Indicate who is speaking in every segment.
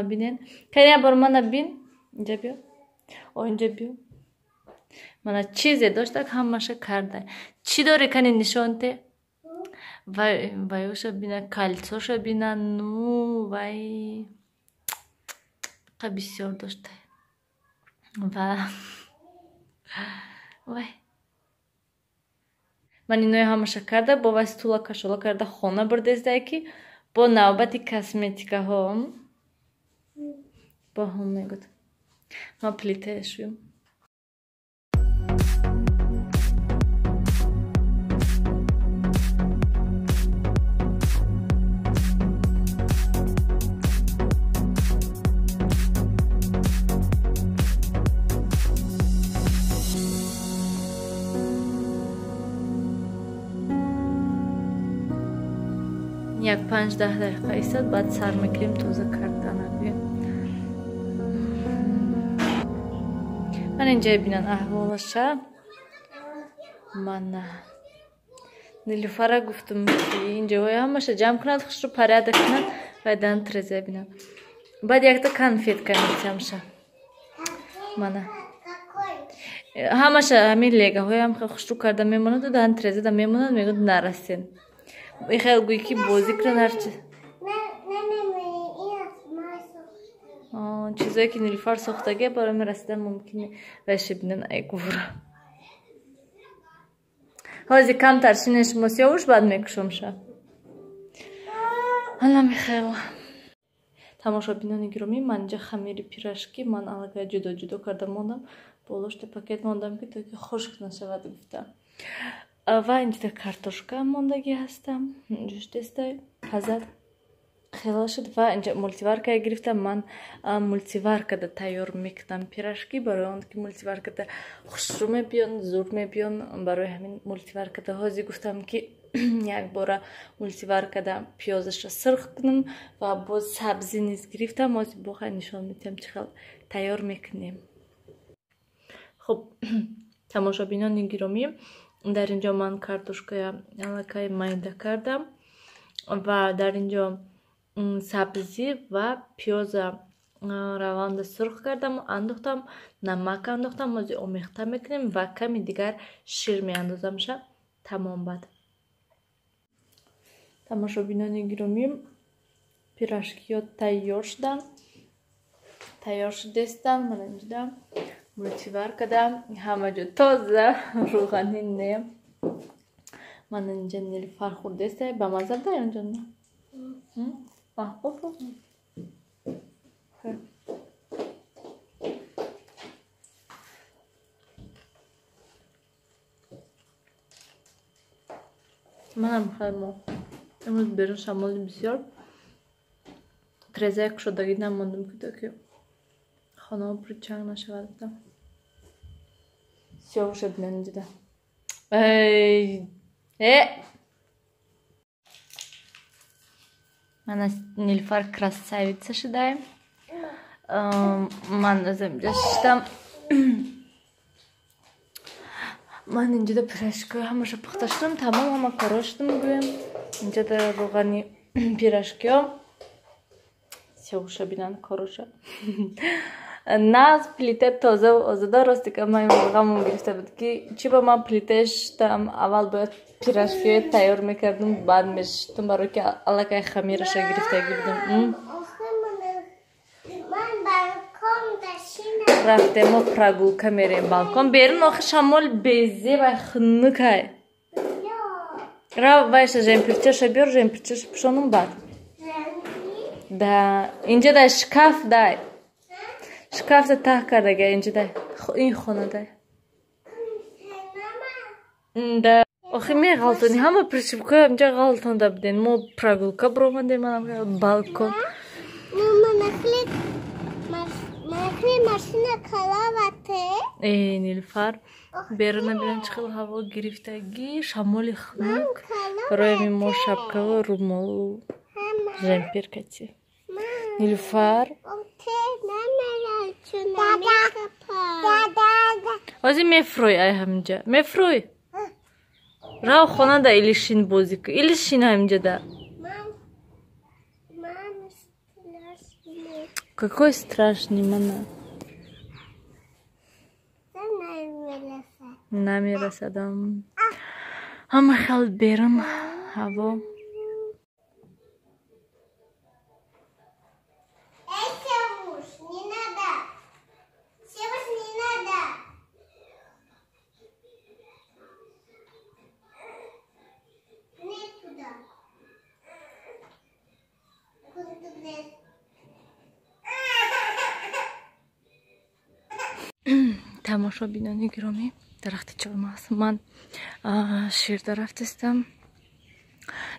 Speaker 1: Мана бинен. Кани бор мана бин. Инҷа биё. О, инҷа биё. Мана чизе доштак ҳамаша карда. Чӣ дори кани нишонте? Вай вайоша бина, кольцоша бина, ну вай қа бисёр дошта. Ва вай ман инои ҳамаша карда, бо вай стула кашола карда хона бурдездае ки бо навбати косметикаҳо бо ҳам мегӯд. Ман плитая шӯям. Як 5-10 дақиқа истад, баъд сар мекунем тоза кардана. Ман инҷа бинан аҳволаша. Мана Нилуфара гуфтум ки инҷоҳои ҳамаша ҷамъ кунад, хушрӯ порядок кунад ва дан треза бинам. Баъд якта конфетка метиҳамша. Мана ҳамаша ҳамин легаҳоям хушрӯ карда мемонаду дан трезада мемонад, мегӯяд нарасен. Ихел гӯй ки бозӣ кунад ҳарчи. Чизое ки Нилуфар сохтагия барои ман расидан мумкин вайша бинан ай гувра. Ҳозир камтар шинен шумо сиёвуш, баъд мекушомша. Ана Михаил. Тамошобинони гиромӣ, ман инҷа хамири пирожки ман аллакай ҷудо-ҷудо карда мондам, болошта пакет мондам ки то ки хушк нашавад гуфта. Ва инҷа картошка мондагӣ ҳастам, ҷӯштестай пазад хела шуд. Ва инҷа мултиваркая гирифтам, ман мултиваркада тайёр мекунам пирожки, барои он ки мултиваркада хушрӯ мебиён, зур мебиён, барои ҳамин мултиваркада ҳозир гуфтам ки якбора мултиваркада пиёзаша сирх кунам ва боз сабзӣ низ гирифтам. Ҳозир бохай нишон медиҳам чӣ хел тайёр мекунем. Хуб, тамошобинони гиромӣ, дар инҷо ман картошкая аллакай майда кардам ва дар инҷо сабзӣ ва пиёза раванда сурх кардам, андохтам, намак андохтам, ҳозир омехта мекунем ва ками дигар шир меандозамша. Тамом. Бад тамошобинони гиромӣ, пирожкиҳо тайёр шуданд, тайёр шудестанд. Мана инҷода мултиваркада ҳама ҷо тоза, рӯғанӣ не. Ман инҷа Нилуфар хӯрдеста, ба маза буда инҷо? Маҳбуб. Манам хаймо. Имрӯз берун шамоли бисёр. Трезая кушодагӣ намондам ки то ки хонаҳо пурчанг нашавад. Сиёвуша бинан инҷода. Эй! Э! Мана Нилуфар красавица шудаем. Ман азам инҷа шиштам. Ман инҷода пирожкаҳо ҳамаша пухта шудам, тамом ҳама коро шудам гӯем. Инҷода рӯғани пирожкиҳо. Сиёвуша бинан короша. Наз плита тоза озода. Рости ка ман ғамон гирифта буд ки чӣ ба ман плитаи шуштам, аввал бояд пирожкиҳои тайёр мекардам, баъд мешуштам, барои ки аллакай хамираша гирифтагӣ будам. Рафтем мо прогулка мерем балкон берун, охи шамол безебай хунукай. Рав вайша жемпирчаша биёр, жемпирчаша пӯшонум баъд. Да, инҷа дай шкаф дай. Шкафта таҳ кардага инҷа дай. Ин хона дай. Да. Охи меғалтони, ҳама причипкаҳо инҷа ғалтонда буден. Мо прогулка баромадем, манам балкон. Э, Нилуфар, беруна бинам чӣ хел ҳаво гирифтагӣ, шамоли хунук. Барои ҳамин мо шапкаҳо, румолу жемпир кати. Нилуфар, ҳозир мефурӯй ай ҳаминҷа, мефурӯй. Рав хона да илишин бозӣ кун, илишин ҳаминҷа да. Какой страшный мана. Намерасадам. Ҳама хел берун ҳаво. Тамошобинони гиромӣ, дарахти чормағз. Ман ширда рафтастам.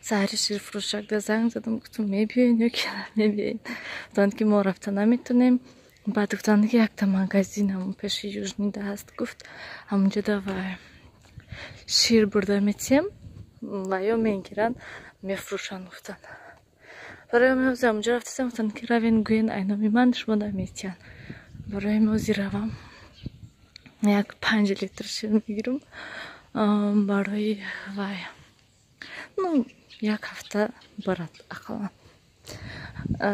Speaker 1: Саҳари ширфурӯшакда занг задам, гуфтам мебиёен ё ки намебиёен. Гуфтанд ки мо рафта наметонем. Баъд гуфтанд ки якта магазин ҳамон пеши Южнида ҳаст, гуфт ҳамонҷода ва шир бурда метиҳем ва ё мегиранд мефурӯшанд гуфтанд. Барои меози ҳамонҷо рафтастам, гуфтанд ки равен гӯен айноми ман шумо наметиҳанд. Барои меози равам як 5 литр шир мегирам барои вай, ну як ҳафта барад ақаллан.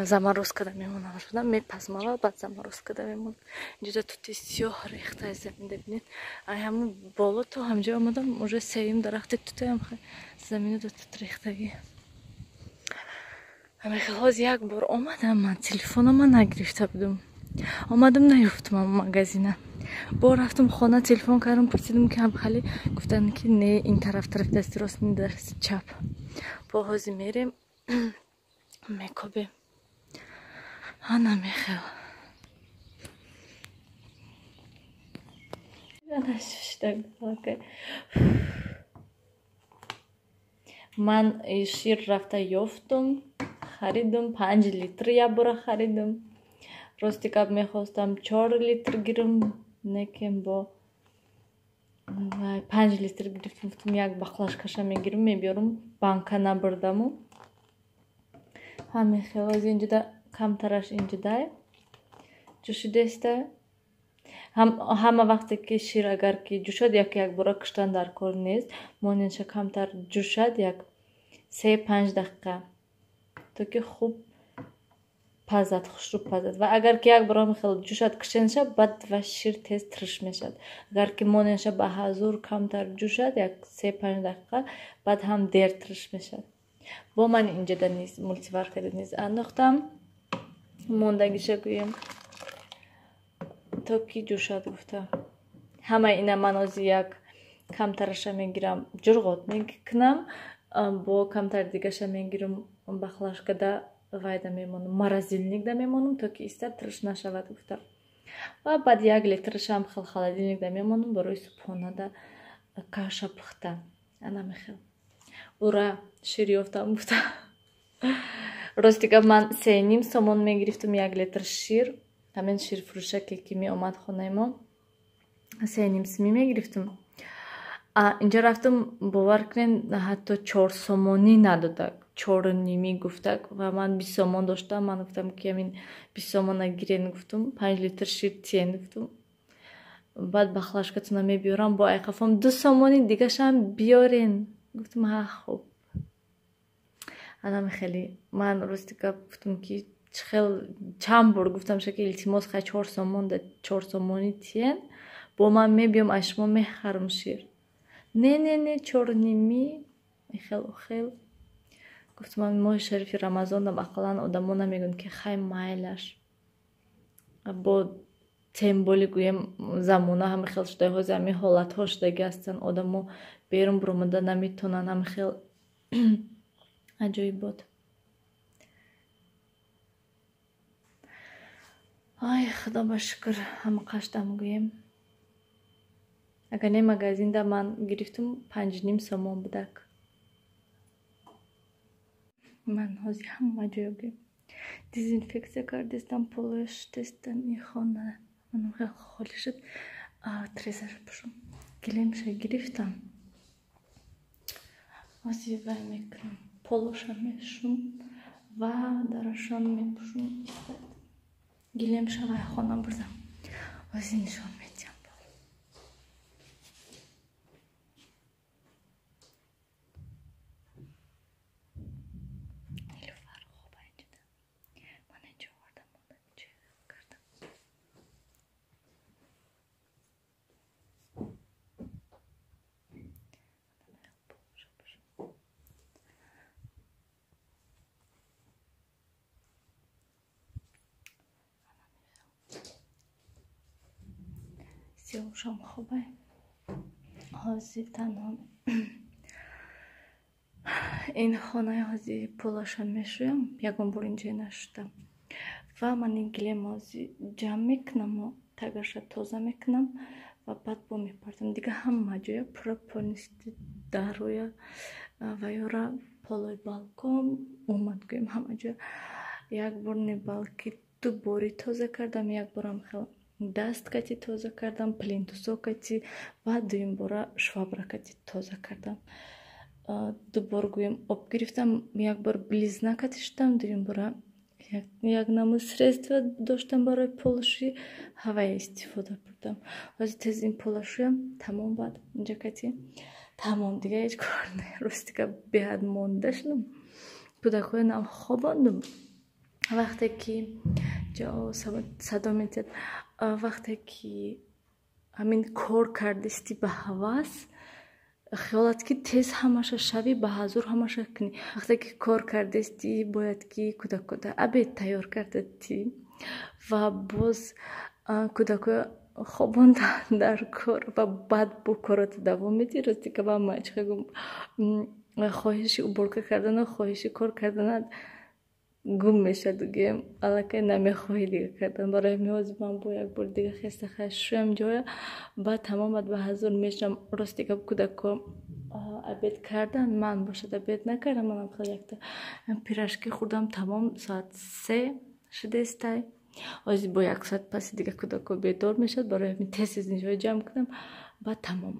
Speaker 1: Заморозкада мемонам, шуда мепазмава, баъд заморозкада мемонам. Инҷода тути сиёҳ рехта аз заминда бинед. Ай ҳамун боло то ҳамҷо омадам, уже сеюм дарахти тутаям заминада тут рехтагӣ. Ҳамин хел ҳозир як бор омадам, ман телефонома нагирифта будум. Омадам наёфтам магазина. Бо рафтам хона, телефон кардам, пурсидам ки ҳамхали, гуфтанд ки не, ин тараф тарафи дасти рост, не дасти чап. Бо ҳозир мерем мекобем. Ана мехел. Ана шишта. Ман шир рафта ёфтум, харидум, 5 литр як бора харидум. Рости гап мехостам 4 литр гирам, некем бо 5 литр гирифтам, гуфтам як баклажкаша мегирам, мебиёрам, банка набурдаму. Ҳамин хел ози инҷода камтараш инҷодай ҷӯшидеста. Ҳама вақте ки шир агар ки ҷӯшад, як якбора куштан дар кор нест, моненша камтар ҷӯшад як 3-5 дақиқа то ки хуб пазад, хушрӯ пазад. Ва агар ки як бора хел ҷӯшад кушенша, баъд ва шир тез тирш мешавад. Агар ки моненша ба ҳазур камтар ҷӯшад як 3-5 дақиқа, баъд ҳам дер тирш мешавад. Бо ман инҷода низ мултиваркада низ андохтам, мондагиша гӯем то ки ҷӯшад гуфта. Ҳамаи ина ман ози як камтараша мегирам, ҷурғот мекунам, бо камтар дигаша мегирам, бахлашкада вайда мемонам, морозильникда мемонам, то ки иста тирш нашавад гуфта. Ва баъд 1 литрашам хел холодильникда мемонам барои субҳонада каша пухта. Ана мехел. Ура, шир ёфтам гуфта. Рости гап ман 3,5 сомон мегирифтам 1 литр шир. Ҳамин ширфурӯшаке ки меомад хонаи мо 3,5 сомӣ мегирифтам. Инҷо рафтам, бовар кунед, ҳатто 4 сомонӣ надодак, 4,5 гуфтак. Ва ман 20 сомон доштам, ман гуфтам ки ҳамин 20 сомона гирен гуфтум, 5 литр шир тиен гуфтум. Баъд бахлашкатона мебиёрам, бо айқафом 2 сомони дигашам биёрен. Гуфтам ҳа хуб. Анам хеле ман рости гап гуфтам ки хел чанд бор гуфтам ша ки илтимос хай 4 сомон да 4 сомони тиен, бо ман мебиём аз шумо мехарам шир. Не не не 4,5 хел хел. Гуфтам ман моҳи шарифи Рамазондам ақаллан одамо намегӯянд ки хай майлаш. Бо темболи гӯем замона ҳама хел шуда, ҳозир ҳамин ҳолатҳо шудаги ҳастанд, одамо берун буромада наметонанд, ҳама хел аҷоибот. Ай худо ба шукр, ҳама қаштам гӯем. Агар не магазинда ман гирифтум 5,5 сомон будак. Ман ҳозир ҳама ҷоё гӯем дезинфексия кардистам, полош тестам и хона. Манам хеле холӣ шуд. Трезаша пӯшум. Гилемша гирифтам. Ҳозир вай мекунам. Полоша мешум ва дарашон мепӯшум. Гилемша вай хона бурдам. Ҳозир нишон медиҳам. Нилуфар хоба инҷода. Ман инҷо овардам мондам инҷо. Сиёвушам хобай. Ҳозир танҳо ин хонаи ҳозир полаша мешӯям, ягон бор инҷо нашудам. Ва ман ин гилем ҳозир ҷамъ мекунаму тагаша тоза мекунам ва баъд бо мепартам. Дига ҳама ҷоя пурра, полностью дароя ва ёра, полои балкон омад, гӯем, ҳама ҷоя як бор не, балки ду бори тоза кардам. Як борам хел даст кати тоза кардам, плинтусо кати, ва дуюм бора швабра кати тоза кардам. Ду бор, гӯем, об гирифтам, як бор Белизна кати шудам, дуюм бора як намуд средства доштам барои полшӯӣ, ҳавая истифода бурдам. Ҳозир тез ин полашӯям, тамом, баъд инҷа кати тамом, дига ҳеҷ кор не. Рости гап, беҳад монда шудам, кӯдакҳои нам хобондум. Вақте ки садо метиҳад, вақте ки ҳамин кор кардисти, ба ҳавас хиёлат ки тез ҳамаша шавӣ, ба ҳазур ҳамаша кунӣ. Вақте ки кор кардисти, бояд ки кӯдакода обед тайёр кардатӣ ва боз кӯдакҳо хобондан дар кор ва баъд бо корото давом медиҳӣ. Рости гап, ама чӣ хоҳиши уборка кардану хоҳиши кор карданат гум мешавад, гӯем, аллакай намехоҳӣ дига кардан. Барои ҳамин ҳозир ман бо як бори дига хеста шӯям ҷоя, баъд тамом, баъд ба ҳазур мешавам. Рости гап, кӯдакҳо обед кардан, ман бошад обед накардам. Манам хеле якта пирожки хӯрдам, тамом. Соат 3 шудестай. Ҳозир бо як соат паси дига кӯдакҳо бедор мешавад. Барои ҳамин тез тез инҷоя ҷамъ кунам, баъд тамом.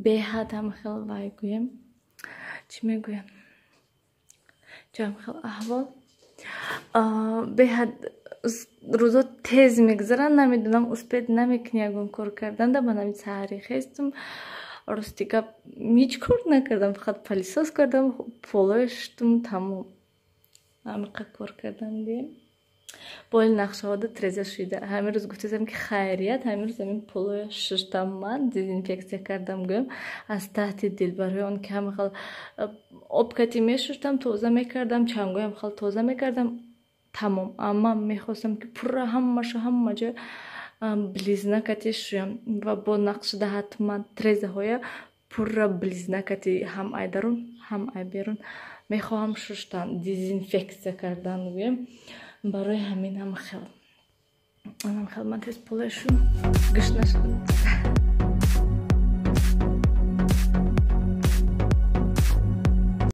Speaker 1: Беҳад ҳам хел вай, гӯем, чӣ мегӯям, ҷам хел аҳвол. Беҳад рӯзо тез мегузаранд, намедонам, успеть намекунӣ ягон кор кардан. Да ман ҳамин саҳари хестум, рости гап, ҳеҷ кор накардам, фақат пылесос кардам, полоя шуштум, тамом. Ҳамиқа кор кардам, гӯем. Боли нақшаҳода треза шуида. Ҳамин рӯз гуфтасам, ки хайрият, ҳамин рӯз ҳамин полоя шуштам, ман дезинфексия кардам, гӯем, аз таҳти дил. Барои он ки ҳама хел об кати мешуштам, тоза мекардам, чангоям хел тоза мекардам, тамом. Амма мехостам, ки пурра ҳамаша, ҳама ҷо Белизна кати шӯям ва бо нақшада ҳатман трезаҳоя пурра Белизна кати ҳам ай дарун, ҳам ай берун мехоҳам шуштан, дезинфексия кардан, гӯем. Барои ҳамин ҳам хел ман тез полоя шӯм, гушна шудам.